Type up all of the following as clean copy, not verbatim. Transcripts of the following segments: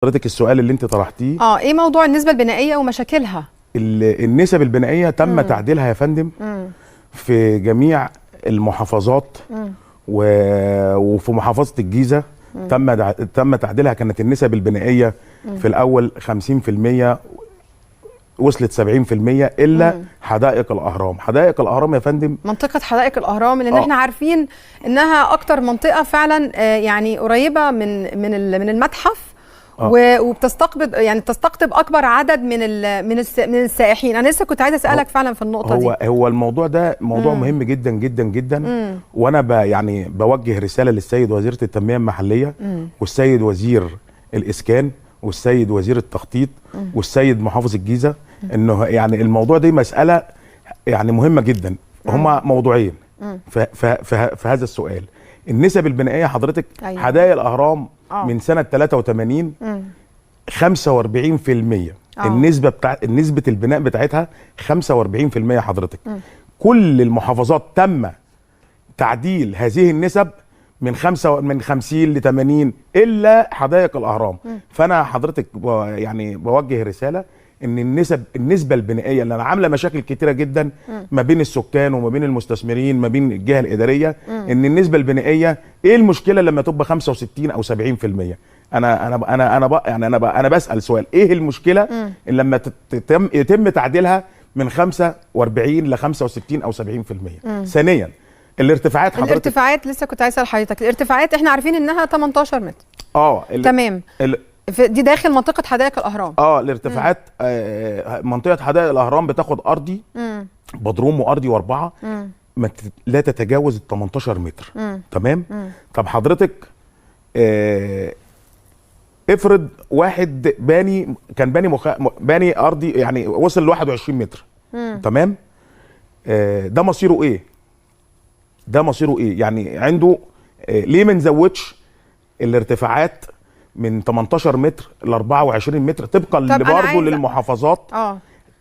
حضرتك السؤال اللي انت طرحتيه، ايه موضوع النسبة البنائيه ومشاكلها؟ النسب البنائيه تم تعديلها يا فندم في جميع المحافظات، وفي محافظة الجيزة تم تعديلها. كانت النسب البنائيه في الاول 50%، وصلت 70% الا حدائق الاهرام. حدائق الاهرام يا فندم، منطقة حدائق الاهرام لان احنا عارفين انها اكتر منطقة فعلا يعني قريبه من من المتحف، وبتستقطب يعني تستقطب اكبر عدد من من السائحين. انا لسه كنت عايزه اسالك فعلا في النقطة دي. هو الموضوع ده موضوع مهم جدا جدا جدا، وانا يعني بوجه رسالة للسيد وزيره التنمية المحلية والسيد وزير الاسكان والسيد وزير التخطيط والسيد محافظ الجيزة، انه يعني الموضوع دي مسالة يعني مهمة جدا. هما موضوعين في هذا السؤال. النسب البنائيه حضرتك، أيوة. حدائق الاهرام من سنة 83 45%، النسبة بتاع نسبه البناء بتاعتها 45% حضرتك. كل المحافظات تم تعديل هذه النسب من 50 ل 80 الا حدائق الاهرام. فانا حضرتك يعني بوجه رسالة ان النسبة البنائيه اللي انا عامله مشاكل كتيرة جدا ما بين السكان وما بين المستثمرين ما بين الجهة الادارية، ان النسبة البنائيه ايه المشكلة لما تبقى 65 او 70%؟ انا انا انا انا يعني انا بسال سؤال، ايه المشكلة ان لما يتم تعديلها من 45 ل 65 او 70%؟ ثانيا الارتفاعات حضرتك، الارتفاعات لسه كنت عايز اسال حضرتك. الارتفاعات احنا عارفين انها 18 متر. تمام. دي داخل منطقة حدائق الأهرام. الارتفاعات منطقة حدائق الأهرام بتاخد أرضي بدروم وأرضي وأربعة، لا تتجاوز ال 18 متر. تمام. طب حضرتك افرض واحد باني كان باني باني أرضي يعني وصل ل 21 متر. تمام. ده مصيره إيه؟ ده مصيره إيه؟ يعني عنده ليه ما نزودش الارتفاعات من 18 متر ل 24 متر طبقا برضه للمحافظات؟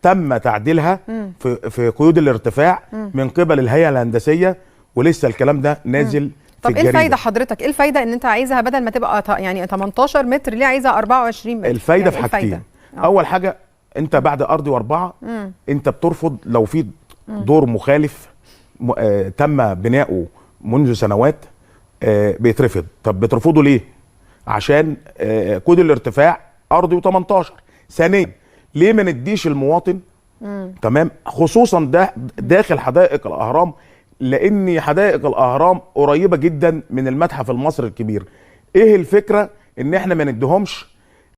تم تعديلها في قيود الارتفاع من قبل الهيئة الهندسية، ولسه الكلام ده نازل في الجريدة. طب ايه الفايدة حضرتك؟ ايه الفايدة ان انت عايزها بدل ما تبقى يعني 18 متر ليه عايزها 24 متر؟ الفايدة يعني في حاجتين. اول حاجة، انت بعد ارضي واربعة انت بترفض لو في دور مخالف تم بناؤه منذ سنوات، بيترفض. طب بترفضه ليه؟ عشان كود الارتفاع ارضي و18. ثانيا، ليه ما نديش المواطن؟ تمام، خصوصا ده داخل حدائق الاهرام، لان حدائق الاهرام قريبه جدا من المتحف المصري الكبير. ايه الفكرة ان احنا ما نديهمش